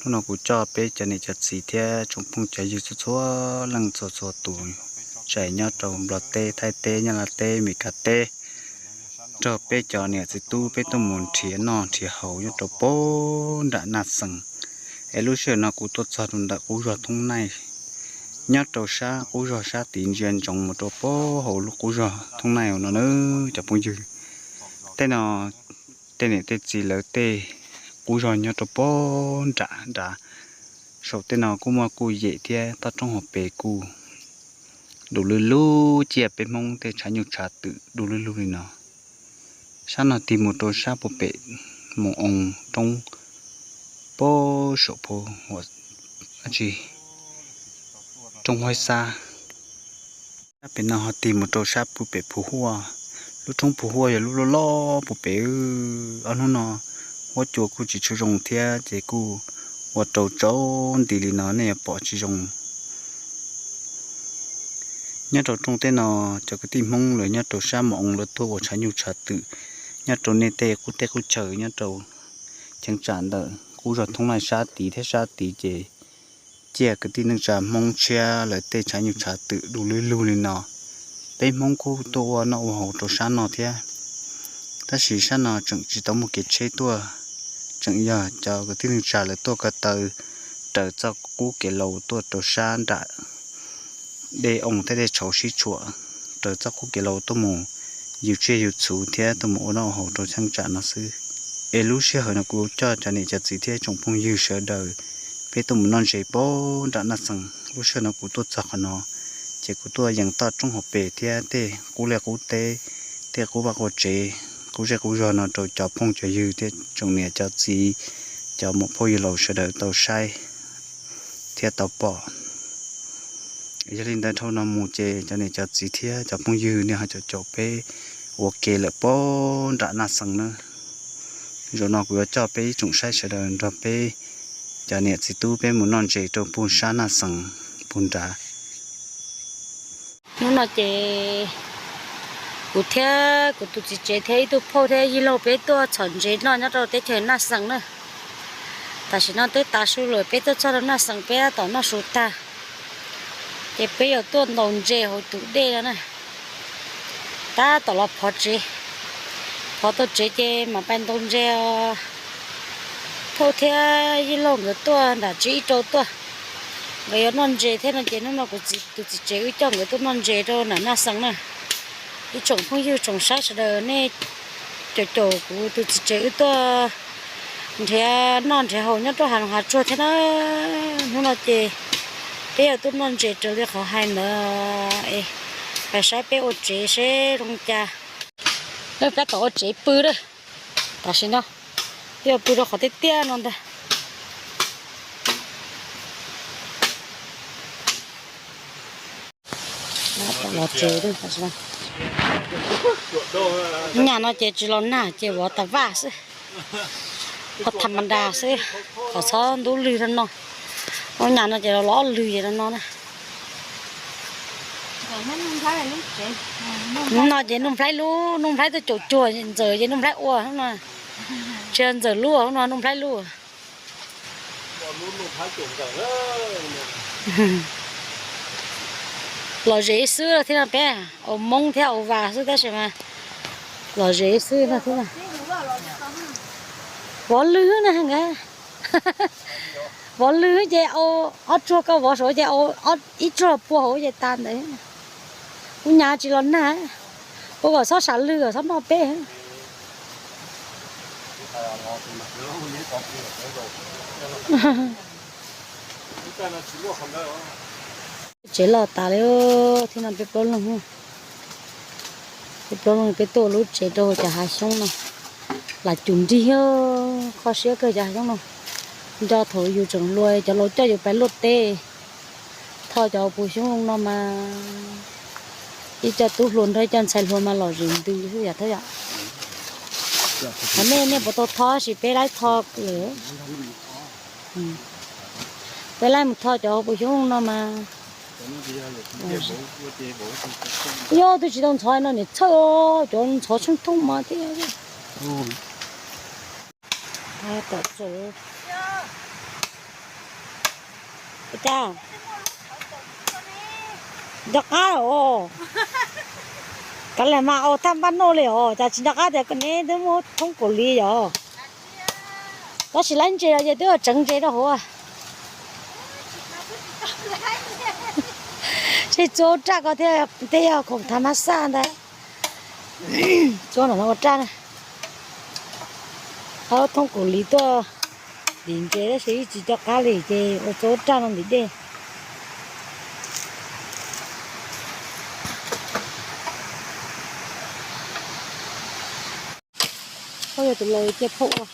Hnub no kuv coj peb cov niam cov txiv thiab tsoom phooj cov ywg txhua txhua leej txhua txhua tus, tsis hais nyob rau Nplog teb, Thaib teb, Nyab Laj teb, Meskas teb, nrog peb cov niam txiv tub peb tuaj mus nrhiav noj nrhiav haus nyob rau pem nram Naj Xees. Es lub sij hawm no kuv tuaj txog rau ntawm qub zos Thoob Naij, nyob rau sab qub zog sab tid ntsia ntsoov mus rau pem hauv lub qub zos Thoob Naij no na cov phooj ywg. Tej no tej niam tej txiv lawv tej qub zos nyob rau pem nram nrad. Saum tej no kuj muaj kuj yem thiab toj roob hauv pes kuj du lug lug, cia peb Hmoob tej tshav nyuj tshav twm du lug lug li no. Sab no tig mus rau sab puag pem Moos Oo roob, pem saum phu, tsis, roob Huaib Xab. Sab pem no ho tig mus rau sab puag pem Phu Huaj. Lub roob Phu Huaj yog lub loj loj puag pem. Ob hnub no huab cua kuj tsis tshua zoo thiab ces kuj ua rau tsaus nti li no nej yuav pom tsis zoo. Nyob rau rooj teb no, cov kwv tij Hmoob lawv nyob rau sab Moos Oo lawv tuaj ua tshav nyuj tshav twm nyob rau nej tej qub teb qub chaw nyob rau cheeb tsam ntawm qub zos Thoob Naij sab tid thiab sab tid ces cia kwv tij neej tsa Hmoob tshiab lawv tej tshav nyuj tshav twm du lug lug li no. Peb Hmoob kuj tuaj ua noj ua haus rau sab no thiab, tab sis sab no tseem tsis tau muaj kev tsheb tuaj, tseem yog cov kwv tij neej tsa lawv tuaj ko taw raws txoj qub kev laus tuaj rau sab nram dej Oo thiab dej Tshauv sib tshuam, raws txoj qub kev laus tuaj mus yug tsiaj yug txhuv thiab tuaj mus ua noj ua haus rau cheeb tsam no xwb. Es lub sij hawm no kuv coj cov niam cov txiv thiab tsoom phooj ywg sawv daws peb tuaj mus noj ntses pem nram Naj Xees. Lub sij hawm no kuv tuaj txog qhov no ces kuv tuaj yees toj roob hauv pes thiab tej qub liaj qub teb, tej qub vaj qub tsev, qub zej qub zog no rau cov phooj cov ywg thiab tsoom niam cov txiv, cov muam phauj yawg laus sawv daws tau saib thiab tau pom. Yog li ntawd dhau no mus ces cov niam cov txiv thiab cov phooj ywg nej ho caum caum peb ua ke lawm pem nram Naj Xees na. Zaum no kuv yuav coj peb ib tsoom saib sawv daws nrog peb cov niam txiv tub peb mus noj ntses rau puag sab Naj Xees puag nrad. Hnub no ces kuv thiab kuv tus txiv tsev thiab ib tug phauj thiab yij laug peb tuaj txhom ntses noj nyob rau teb chaws Naj Xees na. Tam sim no twb tav su lawm, peb tuaj txog rau Naj Xees peb tab tom noj su tag, ces peb yuav tuaj ntaus ntses hauv tus dej no na. Tab tom los phov tsev, phov tau tsev ces mam pais ntaus ntses os. Phauj thiab yij laug nkawd tuaj nram tsev ib rau tuaj, nkawd yuav noj ntses thiab no ces hnub no kuv tus txiv tsev wb coj nkawd tuaj noj ntses rau nram Naj Xees na. Ib tsoom phooj ywg tsoom saib sawv daws nej caum caum kuv tus txiv tsev wb tuaj nrhiav noj nrhiav haus nyob rau hav zoov hav tsuag thiab na. Hnub no ces peb yuav tuaj noj ntses raws li qhov hais ntawd es pais saib peb ua tsev seb zoo cas. Peb tom ua tsev pw lawm. Tam sim no peb yuav pw rau qhov tiaj tiaj no ntag. Los tsev lawm tam sim no. Nyab no ces tsis los nag ces vov tas vaj xwb, vov tham ma nra xwb, kom txhob ntub lwg rau no. Ua nyab no ces los ob lwg ces rau no na. No ces Nuj Nplhaib lub, Nuj Nplhaib tuaj caum cuag Ntxawm ces Nuj Nplhaib ua no. Tsis yog Ntxawm lub no, Nuj Nplhaib lub. Lom zem xwb thiab no peb, au Hmoob thiab au Vas xwb tab sis mas lom zem xwb no thiab. Vov lwg na nkawd, vov lwg ces au ob tsuag koj vov saud ces au ib tsuag puag hauv ces tas ntawd. Kuv nyab tsis los nag, ua kom txhob sam lwg kom txhob noj peb. Tsev loj tas li thiab no peb plaub leeg, peb plaub leeg peb tuaj lub tsev rau cov hav xyoob no. Lam cum nrig, kho siab kawg cov hav xyoob no. Nco thaum yus tseem hluas cov laus coj yus pais luaj teb, tho cov puv xyoob no mas ib co tub hluas nrog ib co ntxhais hluas mas lom zem ntws xwb yom thab yom. Qhov nej nej puas tau tho sis peb laib tho lawm. Peb laib mus tho cov puv xyoob no mas. Yog twb tsis tau ntxhov no niam txhawj, cov ntxhov tsheej thooj mas thiab. Tom txawm Cas nco qab os. Kav liam mas ua thaj npaj noj li os, cas tsis nco qab tias neb twb muaj thoob kaum li yom. Tab sis laib ntses los ces twb tseev ntses rau hauv. Seb txua raj ko thiab, tej yog khoom thav mas xaj ntag. Txua no ua raj na. Thoob kaum li tuaj ntim ntses tab sis ib tsis nco qab li ces ua txua raj no ntim dej. Yog tus laus cia phauj ua,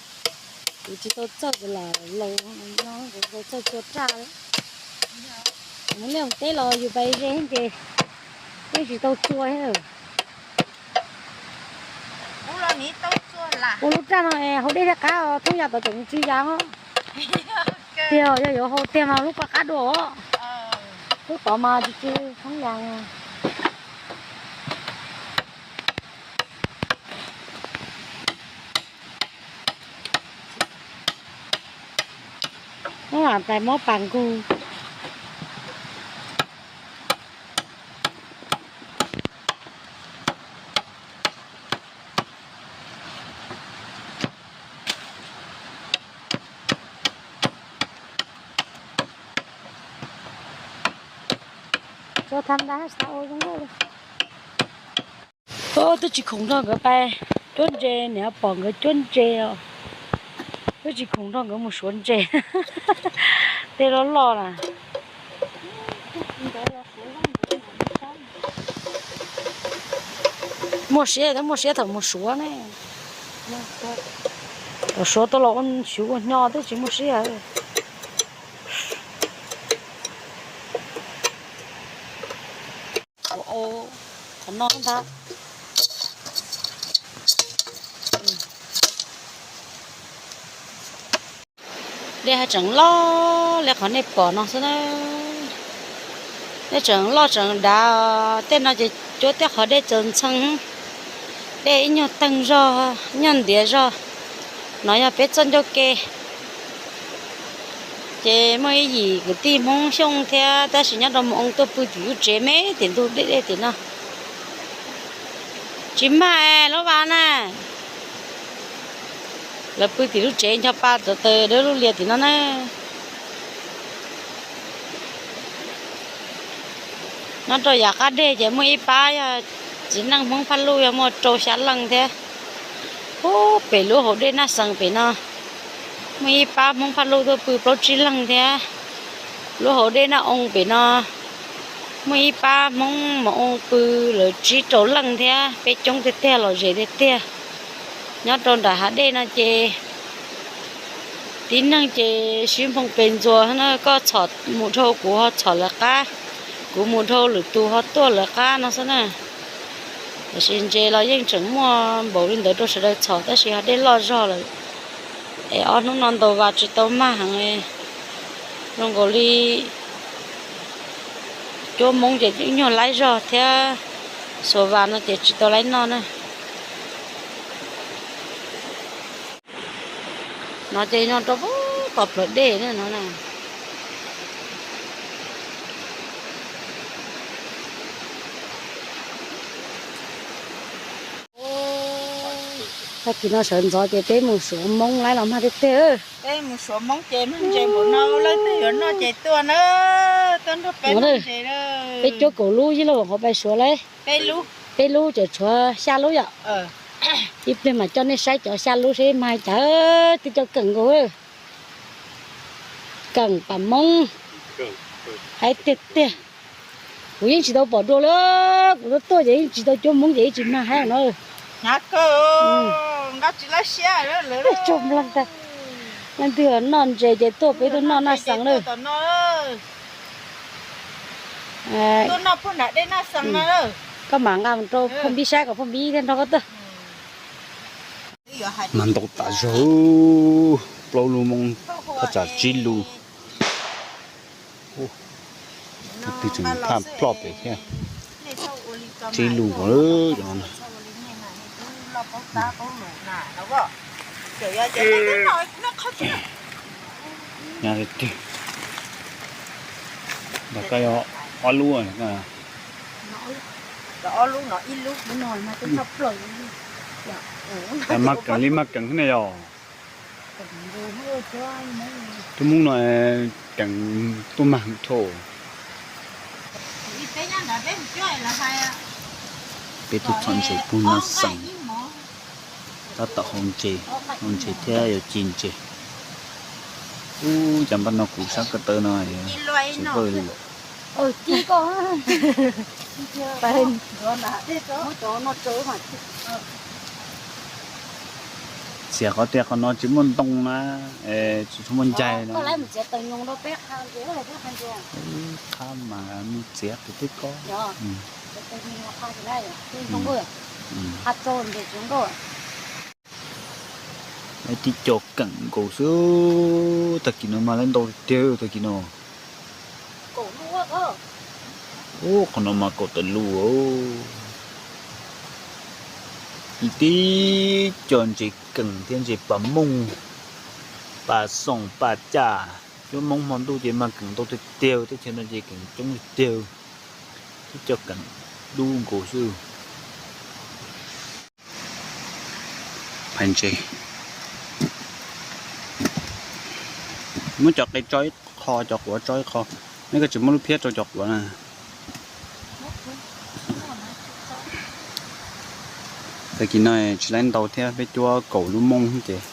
kuv tsis tau txawj tus laus, laus txawj txua raj. Mus liaj mus teb los yus pais ze ces yeej tsis tau txua thiab. Ua lub raj no hauv dej thiaj qab, thoob yam tod tseem tsis yam os. Tiag, yog yuav hau tiag mas lub ko qab dua os. Lub tod mas tsis tsis thoob yam. Muab pais muab pas nkug. Txua tham ntawd xav ua zoo nkauj li. Twb tsis khoom nrog nkawd pais cuab ntses, niam pom nkawd cuab ntses os. Twb tsis khoom nrog nkawd mus suav ntses. Tej loj loj na. Muaj siab, twb muaj siab thaum mus suav ne. Thaum suav tau los ua xyuv ua hnyo twb tsis muaj siab. Qhov no ntag. Dej haj tseem loj li qhov nej pom no xwb na. Dej tseem loj tseem dav, tej no ces cuab tej qhov dej txawv ntxhee, dej ib nyuag teeg zog, ib nyuag ntiav zog. No yog peb txoj ncauj ke. Ces muaj ib yim kwv tij Hmoob Xyooj thiab tab sis nyob rau Mus Oo tuaj pw tim lub tsev me tim ntug dej dej tim no. Tsis mag lub vas na. Lawv pw tim lub tsev ncho pa rau taws dawb lub lias tim no na. Nyob rau yav qab deg ces muaj ib pab yog txiv neej Hmoob Phaj Luj yog muaj rau xya leej thiab. Ub, pem lub hauv dej Naj Xees pem no muaj ib pab Hmoob Phaj Luj tuaj pw plaub tsib leeg thiab. Lub hauv dej Naj Oo pem no muaj ib pab Hmoob Mus Oo pw lawv tsib rau leej thiab, peb coob tiag tiag los zes tiag tiag. Nyob rau nram hav dej no ces tib neeg ces sib nphoo pes ntxuas na, koj txhom mus dhau kuv ho txhom lawv qab, kuv mus dhau lwm tus ho tuaj lawv qab no xwb na. Tiam sis ntses los yeej tseem muaj npaum li ntawd rau sawv daws txhom tab sis hav dej loj zog lawm. Es ob hnub no ntaus vas tsis tau mag heev, zoo nkaus li cuab Hmoob ces ib nyuag laib zog thiab, xuas vas no ces tsis tau laib noj na. No ces nyob rau pem tom plawv dej no na. Tag kis no sawv ntxov ces peb mus suav Hmoob laib los mag tiag tiag. Peb mus suav Hmoob ces mag ntses npaum no, leej twg yuav noj ces tuaj na, tuaj nrog peb mag ntses. Peb cuab kaum lub yij laug qhov pais suav lauj. Peb lub ces tshuav xya lub yom. Ib pliag mas coj nej saib cov xya lub seb mag cas, twb coj keem nkaus. Keem pam Hmoob, haib tiag tiag. Kuv yeej tsis tau pom dua li, kuv tuaj tuaj ces yeej tsis tau cuab Hmoob ces yeej tsis mag haib no. Leej twg noj ntses ces tuaj peb tuaj noj Naj Xees na. Koj mam nqa mus rau Phoj Npib saib kom Phoj Npib thiaj nrog koj tuaj. Mas ntau tas zog, plaub lub Hmoob, thaj tsam tsib lub. Tus twg tseem phaj ploj pem thiab. Tsib lub nkaus lawm cov no. Nyob twg. Ntawm koj yog ob lub. Mas keev li mas keev ne yog. Tus Hmoob no keev tuaj mag hwm tho. Peb tuaj txhom ntses pug no xeem. Tab tom hau ntses, hau ntses thiab yuav ci ntses. Ub, cas npaj no kuv sab ko taw no tsis vawj li lawm. Txiav qhov tias qhov no tsis muaj ntoo na, tsis tshua muaj ncaig no. Qhab mas mus txiav tus tib ko. Tib co keem nkaus xwb, tag kis no mas lawv ntau tiag tiag tag kis no. Ub, qhov no mas kaum tawm lus. Tib co ntses keem thiab ntses pas mooj, pas xoom pas caj. Cuab Hmoob hmo ntuj ces mas keem ntau tiag tiag, teb chaws no ces keem coob tiag tiag. Tib co keem dub nkaus xwb. Phais ntses. Muab cov qe tso ib qho, cov quav tso ib qho. Neb koj tsis muab lub phiab rau cov quav na. Tag kis no tsis laib ntau thiab, peb cuab kaum lub moob ces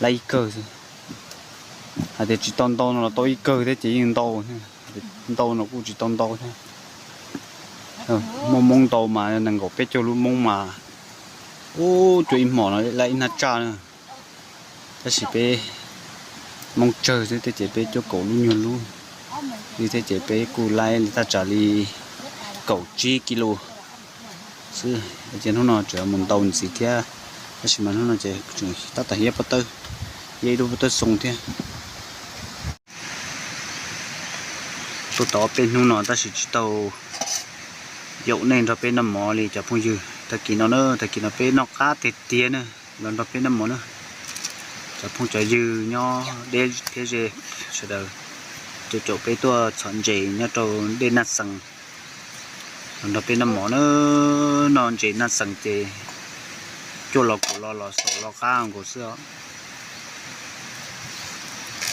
laib ib kawg xwb. Hais tias tsis tau ntau no los tau ib kawg thiab ces yeej ntau. Ntau no kuj tsis tau ntau thiab. Muaj moob ntau mas nees nkaum peb caug lub moob mas, ub, cuab ib hmos no laib ib hnab tsaj na. Tab sis peb moob tsawg xwb thiab ces peb cuab kaum lub nyuag lub li thiab ces peb kuj laib li thaj tsam li kaum tsib kis lus xwb. Ces hnub no tseem mus ntau ntxiv thiab, tab sis mas hnub no ces tab tom hiab pob tawb, hiab ib lub pob tawb xoo thiab. Tuaj tau peb hnub no tab sis tsis tau yaum nej nrog peb noj mov li cov phooj ywg. Tag kis no na, tag kis no peb noj qab tiag tiag na, los nrog peb noj mov na. Cov phooj cov ywg nyob deb thiab ze sawv daws, caum caum peb tuaj txhom ntses nyob rau dej Naj Xees. Los nrog peb noj mov na, noj ntses Naj Xees ces cuaj los kaum los los xaus los qab nkaus xwb os.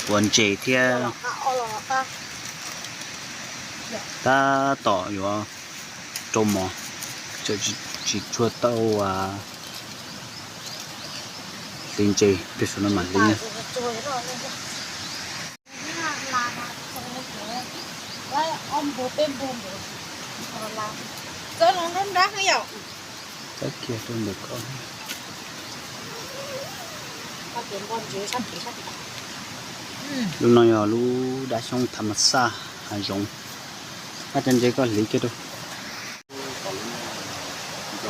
Quav ntses thiab. Tab tom yuav rau mov, tseem tsis tshua tau hliv ntses, peb saum no mam hliv na. Txawb kiag rau ntawm ko. Lub no yog lub dab xyoob tham mas xaj hav zoov. Koj cov ntses koj hliv kiag rau.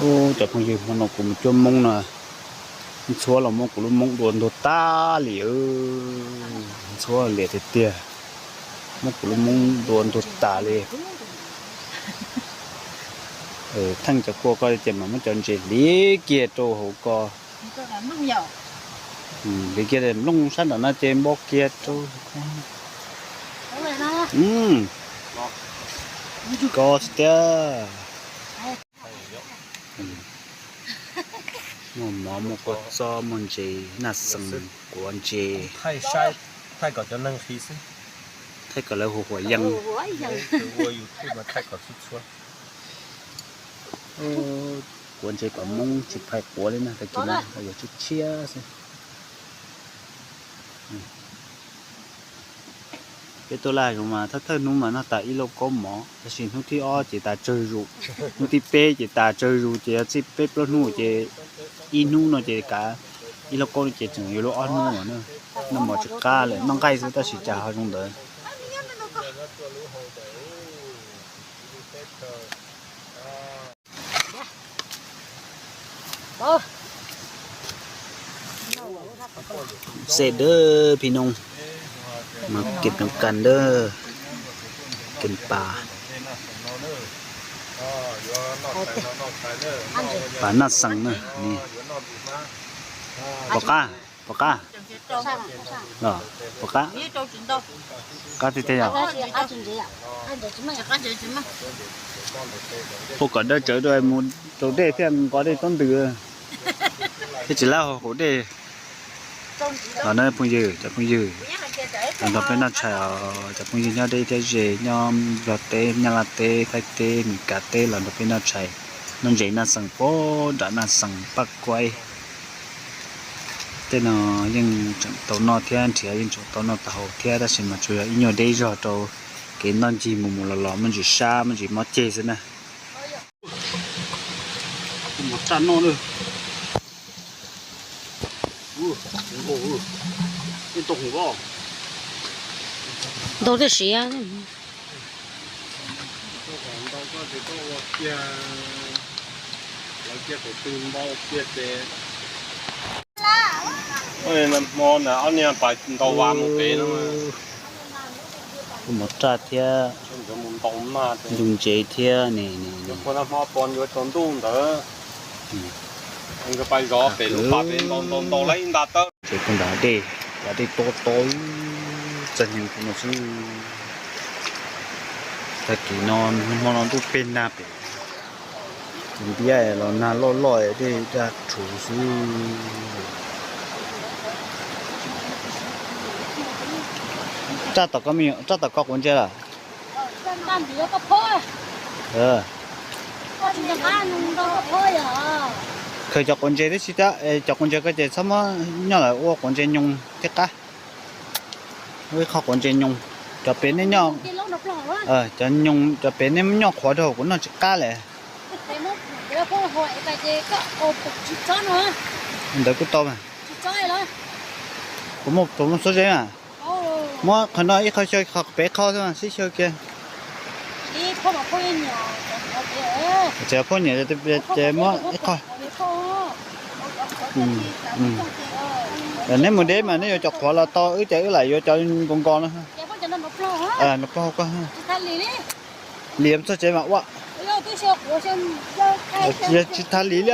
Ub, cov phooj ywg, hmo no kuv mus cuab moob no, ntxhuav los muab kuv lub moob dua ntuag tas li. Ntxhuav liam tiag tiag, muab kuv lub moob dua ntuag tas li. Theej cov kua ko ces mam muab cov ntses hliv kiag rau hauv ko. Hliv kiag mloog sab nram no ces npo kiag rau. Ko tiag. Muaj mov, muaj kua txob, muaj ntses Naj Xees, quav ntses. Thaij kom lawv huam huam yees. Quav ntses kom moob tsis phais quav li na, tag kis no yuav tshiab tshiab xwb. Peb tuaj laj zoov mas thawj thawj hnub mas noj tas ib lauj kaub mov, tab sis hnub thib ob ces tas tsawg zus, hnub thib peb ces tas tsawg zus, ces yog txij peb plaub hnub ces ib hnub no ces kav ib lauj kaub no ces tseem yuav luag ob hnub na. Noj mov tsis qab lawm, noj nqaij xwb tab sis cas ho zoo ntawd. Xej dawb phi noog, mas kem noog kas dawb, kem pas, pas Naj Xees na, pom qab. Puas qab? Puas qab? Qab tiag tiag yom. Puab kom dawb tsawv dua mus rau dej thiab nqos dej tob ntws thiab tsis lab haus dej. Los na phooj ywg, cov phooj ywg, los nrog peb noj tshais os, cov phooj ywg nyob deb thiab ze, nyob Nplog teb, Nyab Laj teb, Thaib teb, Meskas teb los nrog peb noj tshais, noj ntses noj xees puag nram noj xees Paj Kuaib. Tej no yeej tseem tau noj thiab nrhiav yeej tseem tau noj tau haus thiab tab sis mas tsuas yog ib nyuag deb zog rau kev ntoj ncig mus mus los los muaj ntsis sab muaj ntsis mob ceg xwb na. Ntau tej siav. Hmo na ob niag pais ntaus vas mus pem no. Kuj mus raj thiab, ntug ntsev thiab ne. Ntuj ntawd, pais zov pem lub pas pem ntaus ntaus ntaus lawm ib nta tawb. Tsev kuj nram dej, nram dej to to, txog nyeeg kuv no xwb. Tag kis no, hmo no ntuj peg nag pem, tus ntiab los nag loj loj dej daj rhuv xwb. Raj tom koj quav ntses lawm. Khaws cov quav ntses tib si thiab, cov quav ntses koj ces txhob muab nyob lawm, ua quav ntses nyoos thiab qab. Ua ib qho quav ntses nyoos, cov pem nej nyob, cov nyoos cov pem nej nyob qhuav rau kuv noj tsis qab lawm. Ntawd kuj tau mas. Kuv muaj xuab zeb mas. Muab qhov no ib qho xyaw, qhov pem qho xwb mas sib xyaw kiag. Tseem phooj nyiam ces muab ib qho. Neb mus deb mas neb yuav cov qhuav los tau, wb ces wb lam yuav cov nkaus nkaus no. Nws plaub hau koj. Liam txog tsev mas ua. Tsis tas lis li.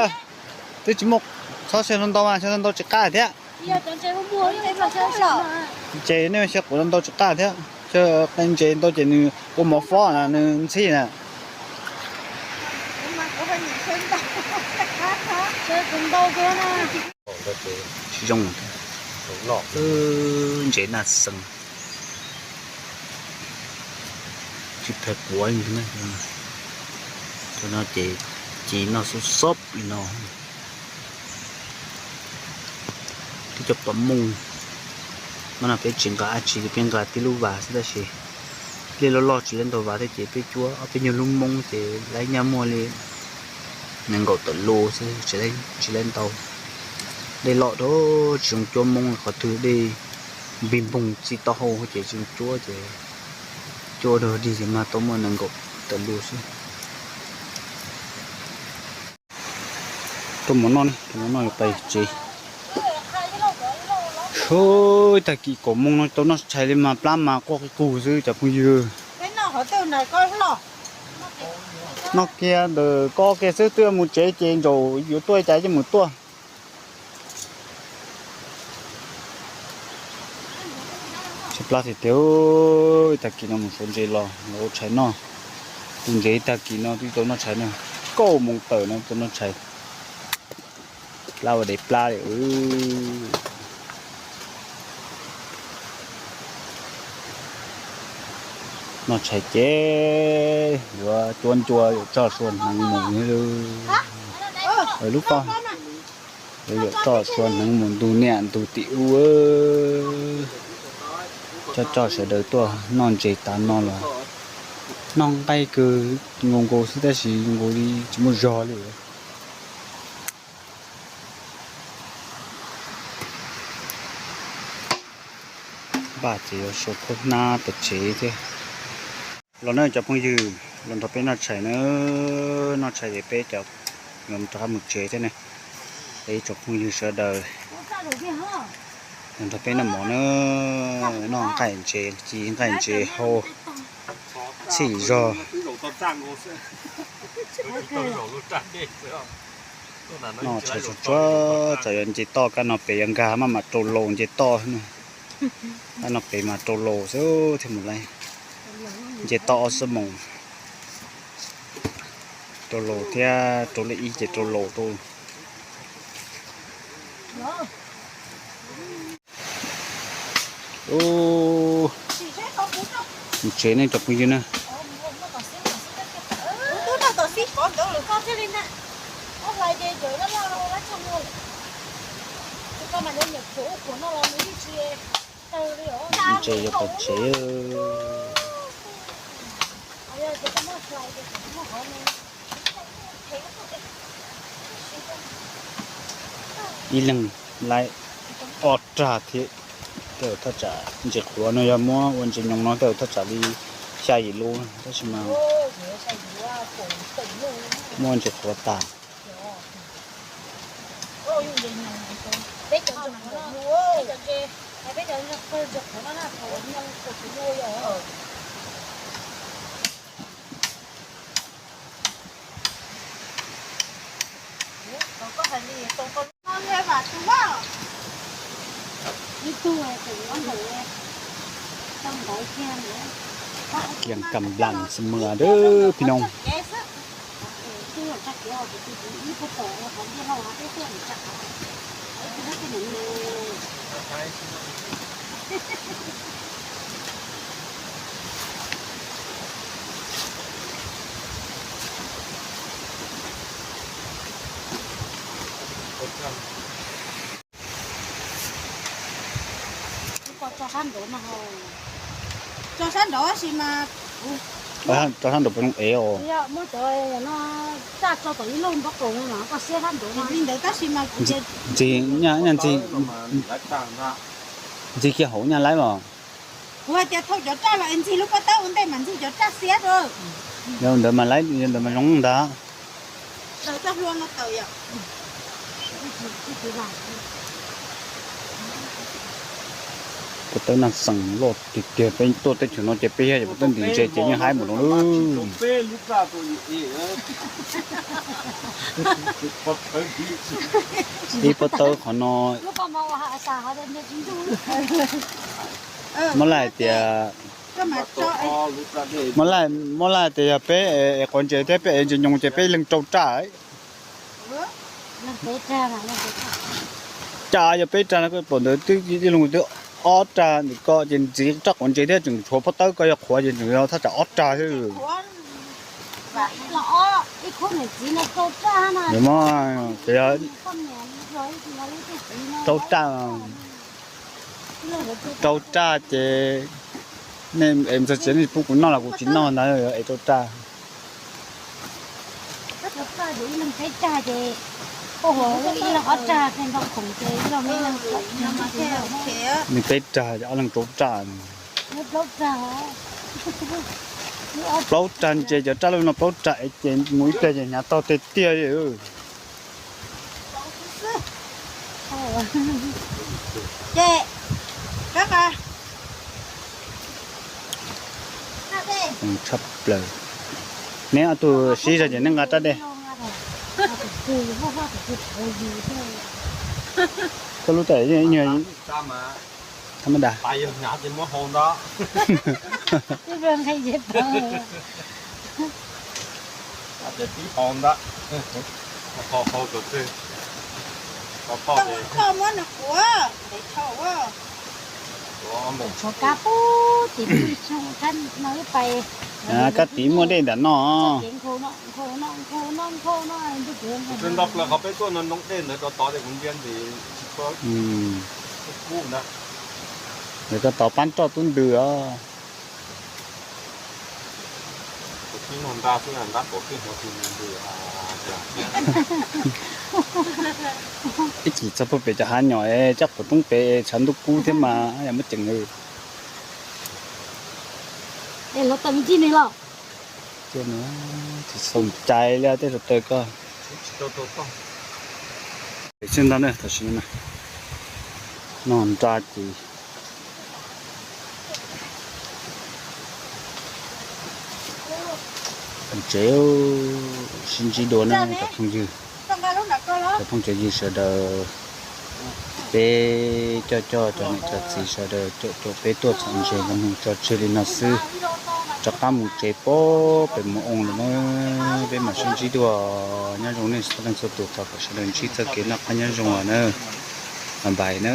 Twb tsis muaj, txhob xyaw ntau ntau mas xyaw ntau ntau tsis qab thiab. Ces nej xyaw quav ntau tsis qab thiab, xyaw qe ntses ntau ces nws ua mov fob na nws ntxhib na. Tsis zoo, ntses naj xees, tsis phem quav li. Cov no ces ci noj xub xob li no. Twb cov pom mooj, no peb tsis nqa dab tsi li, peb nqa tib lub vas xwb tab sis dej loj loj tsis lab ntau vas thiab ces peb cuab ob peb nyuag lub moob ces lawv nyaj muaj li nees nkaum tawm lus xwb, tsis lab ntau. Dej loj rau tsis zoo cuab moob, qhov twg dej npig npoog txi taub hau ces tsis zoo cuab ces cuab dog dig ces mag tau muaj nees nkaum tawm lus xwb. Tuaj mus noj, tuaj mus noj pais tsev. Tag kis kaum moos no tau noj tshais li mas plab mas quaj qig qug xwb cov phooj ywg. Noj kiag ntawm ko kiag xwb, twb mus tsev ces ntsaum yuav tuaj cas yeej mus tuaj. Tshais plab tiag tiag, tag kis no mus suav ntses los los ua tshais noj. Tus ntses tag kis no twb tau noj tshais no, kaum moos tawm no tau noj tshais. Plab ua dev plab li. Noj tshais ces yuav cuab ncua yuav tsoj sua hneev mus lub ko. Yuav tsoj sua hneev mus ntug niam ntug tim ub. Coj coj sawv daws tuaj noj ntses tas no los noj nqaij kawg, nkaus nkaus xwb tab sis nkaus li tsis muaj zog li. Npaj ces yuav sau khaub hnab pem tsev thiab. Los na cov phooj ywg, los nrog peb noj tshais na, noj tshais ces peb cov yuav rov qab mus tsev thiab ne. Peb cov phooj ywg sawv daws los nrog peb noj mov na, noj nqaij ntses, ci nqaij ntses hau txhij zog. No tshav tsuag tsuag, txawm yuav nce toj kab no pem yuav nkag maj mam rau laus nce toj na. Kab no pem mas rau laus xwb thiaj mus laib. Nce toj ob xuab moos. Rau laus thiab rau lej ib ces rau laus rau. Mus tsev nej cov phooj ywg na. Mus tsev yuav tau tsev. Ib leeg laib ob rag thiab. Tej thaj tsam ntsis qhuav no yog muab ua ntsis nyoos no tej thaj tsam li xya yim lub tab sis mas muab ntsis qhuav tas. Kiag kam nplam xwb mas dab phi noog. Tso sab nraud tab sis mas, tso sab nraud puas zoo ev os? Muab cov no tsa tso tom ib lub npab qaum no mas koj siab sab nraud no li ntawd tab sis mas kuv ntxig, ntxig kiag hauv nyaj laib los. Kuv hais tias thauj cov raj los es ntxig lub pob tawb ua ntej mas ntxig cov raj xiab rau. Yog ntawd mas laib, yog ntawd mas zoo ntag. Pob tawb nag xeem loj tiag tiag, peb tuaj teb chaws no ces peb yog pob tawb ntim ntses ces yeej haib npaum no lawm. Ib pob tawb qhov no. Muab laij tias, muab laij tias yog peb ev quav ntses thiab peb ev ntses nyoos ces peb leeg rau raj. Cas yog peb raj no koj pom ntawd twb ib leeg twb ob raj ntawm ko ces ntxiv raj quav ntses thiab tseem tshuav pob tawb ko yog qhuav ces tseem yog thaj tsam ob raj xwb. Rau raj, rau raj ces nej ev txog tsev nej pub kuv noj los kuv tsis noj ntag, ev rau raj. Nws peb rag ob leeg rau raj. Plaub rag ntses cov raj lub no plaub rag es ces mus ib pliag ces hnyav tog tiag tiag li. Tshaj plaws. Neb ob tug sib zog ces neb nqa raj dej. Koj lub raj ib nyuag thab mab das. Kab tiv muaj dej ntawm no. Ntawm ko tod pab roj tub ntws os. Ib chim txog puag pem cov hav nyom es coj quav roob pem tshav ntuj kub thiab mas yog muab ceem. Tsis xaus cai li tej saum taw ko. Xwb ntag na, tam sim no noj nra ces tsev sib ntsib dua na cov phooj ywg. Cov phooj cov ywg sawv daws, peb coj coj cov niam cov txiv sawv daws caum caum peb tuaj txhom ntses mus tso tseg li no xwb, rov qab mus tsev pob pem mus oo lawm na. Peb mam sib ntsib dua, nyob zoo nej txhua leej txhua tus, thov kom sawv daws ntsib txoj kev noj qab nyob zoo os na. Bye bye na.